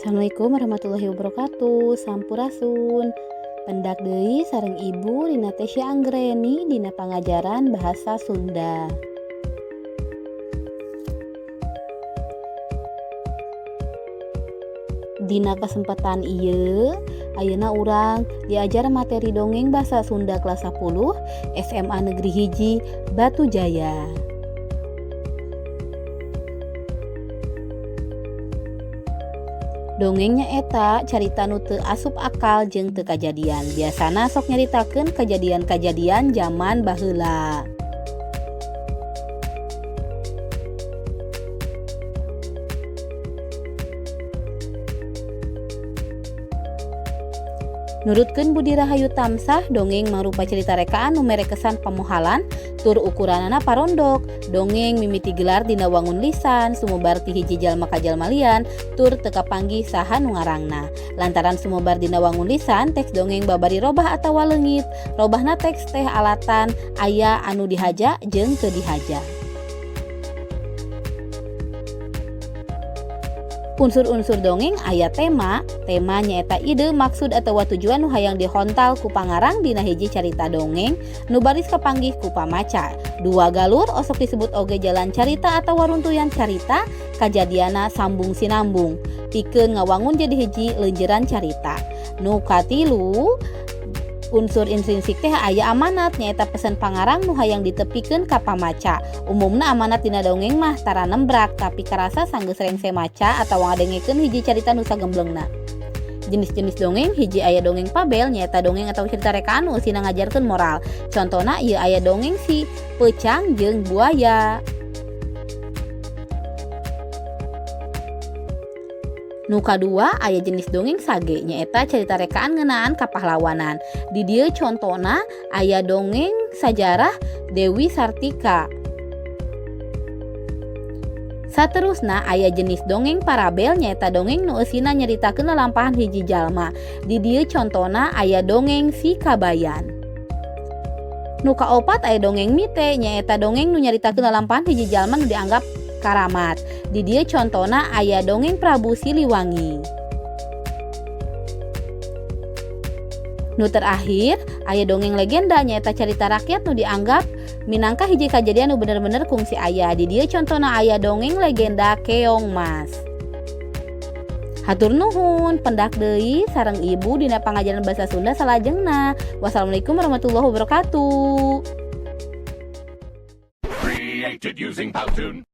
Assalamualaikum warahmatullahi wabarakatuh. Sampurasun. Pendak deui sareng Ibu Rina Tesya Anggreni dina pangajaran bahasa Sunda. Dina kesempatan ieu ayeuna urang diajar materi dongeng bahasa Sunda kelas 10 SMA Negeri 1 Batu Jaya. Dongeng nyaeta carita nu teu asup akal jeung teu kajadian. Biasana sok nyaritakeun kajadian-kajadian jaman baheula. Nurutkeun Budi Rahayu Tamsah, dongeng mangrupa carita rekaan nu mere kesan pamohalan tur ukuranana parondok. Dongeng mimiti gelar dina wangun lisan, sumebar ti hiji jalma ka jalma lian, tur teu kapanggih saha nu ngarangna. Lantaran sumebar dina wangun lisan, teks dongeng babari robah atawa leungit. Robahna teks teh alatan aya anu dihaja jeung teu dihaja. Unsur-unsur dongeng aya tema, tema nyaeta ide, maksud atawa tujuan nu hayang dihontal ku pangarang dina hiji carita dongeng nu baris kapanggih ku pamaca. Dua galur osok disebut oge jalan carita atawa runtuyan carita, kajadianna sambung sinambung pikeun ngawangun jadi hiji leunjeuran carita. Nu katilu, unsur intrinsik teh aya amanat, nyaeta pesan pangarang nu hayang ditepikeun ka pamaca. Umumna amanat dina dongeng mah tara nembrak, tapi karasa sanggeus rengse maca atawa ngadengekeun hiji carita nu sagemblengna. Jenis-jenis dongeng, hiji, aya dongeng fabel, nyaeta dongeng atau cerita rekaan nu eusina ngajarkeun moral. Contona ieu aya dongeng si Peucang jeung Buaya. Nu kadua aya jenis dongeng sage, nyaeta carita rekaan ngeunaan kapahlawanan. Di dieu contona aya dongeng sajarah Dewi Sartika. Saterusna aya jenis dongeng parabel, nyaeta dongeng nu eusina nyaritakeun lalampahan hiji jalma. Di dieu contona aya dongeng si Kabayan. Nu kaopat aya dongeng mite, nyaeta dongeng nu nyaritakeun lalampahan hiji jalma nu dianggap karamat. Di dieu contona aya dongeng Prabu Siliwangi. Nu terakhir aya dongeng legenda, nyaeta carita rakyat nu dianggap minangka hiji kajadian nu bener-bener kungsi aya. Di dieu contona aya dongeng legenda Keong Mas. Hatur nuhun, pendak deui sareng Ibu dina pangajaran bahasa Sunda salajengna. Wassalamualaikum warahmatullahi wabarakatuh. Created using Powtoon.